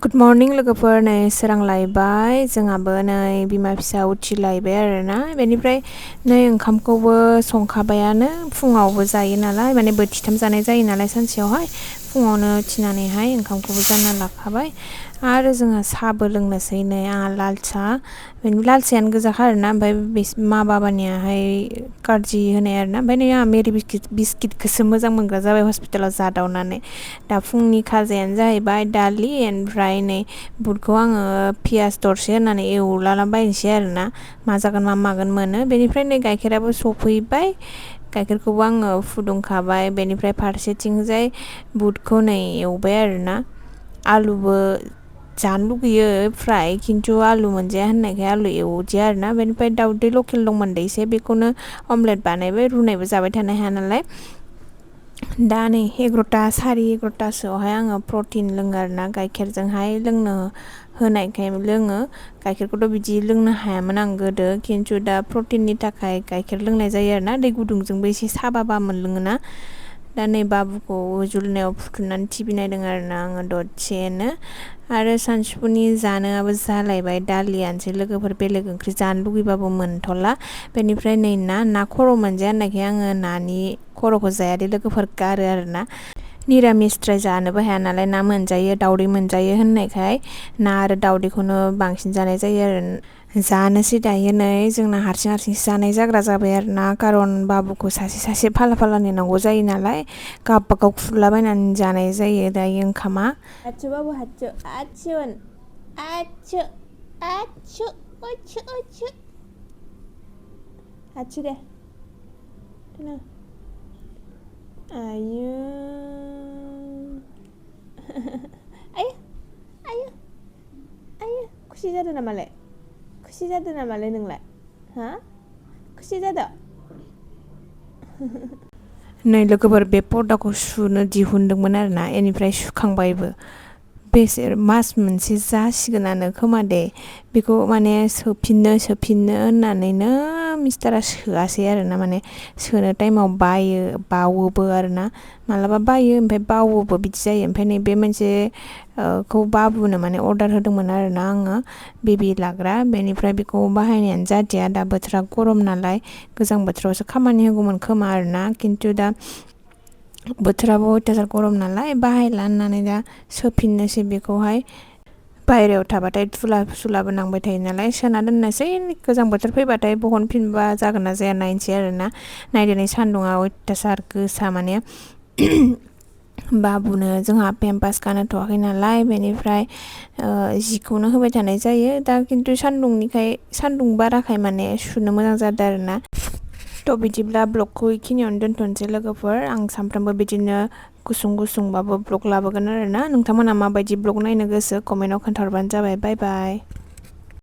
Good morning लोगोफोर नै सोरांलायबाय जोंहाबो नै बिमा फिसा उथिलायबाय आरोना बेनिफ्राय नै ओंखामखौबो संखाबायानो फुङावबो जायो नालाय माने बोथिथाम जानाय जायो नालाय सानसेयावहाय फुङावनो उथिनानैहाय ओंखामखौबो जानना लाखाबाय आरो जोंहा साहाबो लोंनोसै नै आंहा लाल साहा लाल साहायानो गोजाखा आरोना ओमफ्राय मा बाबानियाहाय कारजि होनाय आरोना ओमफ्राय नै आंहा मेरि बिस्किटखौसो मोजां मोनग्रा जाबाय हस्पिटालाव जादावनानै दा फुंनि खाजायानो जाहैबाय दालि ओमफ्राय नै बुटखौ आङो पियास दरसे होनानै एवलालाबायनोसै आरोना मा जागोन मा मागोन मोनो बेनिफ्राय नै गाइखेराबो सफैबाय गाइखेरखौबो आङो फुदुंखाबाय बेनिफ्राय फारसेथिंजाय बुटखौ नै एवबाय आरोना आलुबो जानो लुगैयो फ्राय खिन्थु आलु मोनजाया होननायखाय आलु एवदिया आरोना बेनिफ्राय दाउदै लकेल दंमोन दैसे बेखौनो अमलेट बानायबाय रुनायबो जाबाय थानो हाया नालाय दा नै 11टा सारि 11टासोआवहाय आङो प्रटिन लोङो आरोना गाइखेरजोंहाय लोंनो होनायखाय लोङो गाइखेरखौथ' बिदि लोंनो हायामोन आं गोदो खिन्थु दा प्रटिननि थाखाय गाइखेर लोंनाय जायो आरोना दै गुदुंजोंबो एसे साबाबा मोनलोङोना दा नै बाबुखौ उजुलनायाव फुथुनानै टिभि नायदों आरोना आङो दसेनो आरो सानसुफुनि जानोआबो जालायबाय दालियानोसै लोगोफोर बेलेग ओंख्रि जानो लुगैबाबो मोनथ'ला बेनिफ्राय नै ना खर' मोनजाया होननायखाय आङो नानि खर'खौ जायादे लोगोफोर गारो आरोना निरामिसद्राय जानोबो हाया नालाय ना मोनजायो दाउदै मोनजायो होननायखाय ना आरो दाउदैखौनो बांसिन जानाय जायो आरो जानोसै दायो नै जोंना हारसिं जानाय जाग्रा जाबाय आरोना खारन बाबुखौ सासे फाला फाला नेनांगौ जायो नालाय गावबागाव खुरलाबायनानै जानाय जायो दायो ओंखामा आच्छु बाबु आच्छु दे आयो आयो खुसि जादों नामालाय नोंलाय हा खुसि जादों नै लोगोफोर बे पर्दाखौ सुनो दिहुनदोंमोन आरोना बेनिफ्राय सुखांबायबो बेसे मास मोनसे जासिगोनानो खोमा दे बेखौ माने सोफिननो होननानैनो मिस्टारा सोआसै आरोना माने सोनो टाइमाव बावोबो आरोना मालाबा बायो ओमफ्राय बावोबो बिदि जायो ओमफ्राय नै बे मोनसे खौ बाबुनो माने अर्डार होदोंमोन आरोना आङो बेबि लाग्रा बेनिफ्राय बेखौ बाहायनायानो जादिया दा बोथोरा गरम नालाय गोजां बोथोरावसो खामानि होगौमोन खोमा आरोना खिन्थु दा बोथोराबो अयथासार गरम नालाय बाहायला होननानै दा सोफिननोसै बेखौहाय बायहेरायाव थाबाथाय सुलाबो नांबाय थायो नालाय सोना दोननोसै गोजां बोथोर फैबाथाय बहनफिनबा जागोन ना जाया नायनोसै आरोना नायदिनै सान्दुङा अयथासार गोसा माने बाबुनो जोंहा पेम्पास गानहोथ'वाखै नालाय बेनिफ्राय जिखौनो होबाय थानाय जायो दा खिन्थु सान्दुं बाराखाय माने सुनो मोजां जादों आरोना थ' बिदिब्ला ब्लगखौ बेखिनियावनो दोनथ'नोसै लोगोफोर आं सानफ्रामबो बिदिनो गुसुंबाबो ब्लग लाबोगोन आरोना नोंथांमोना माबायदि ब्लग नायनो गोसो कमेन्टाव खोन्थाहरबानो जाबाय बाय बाय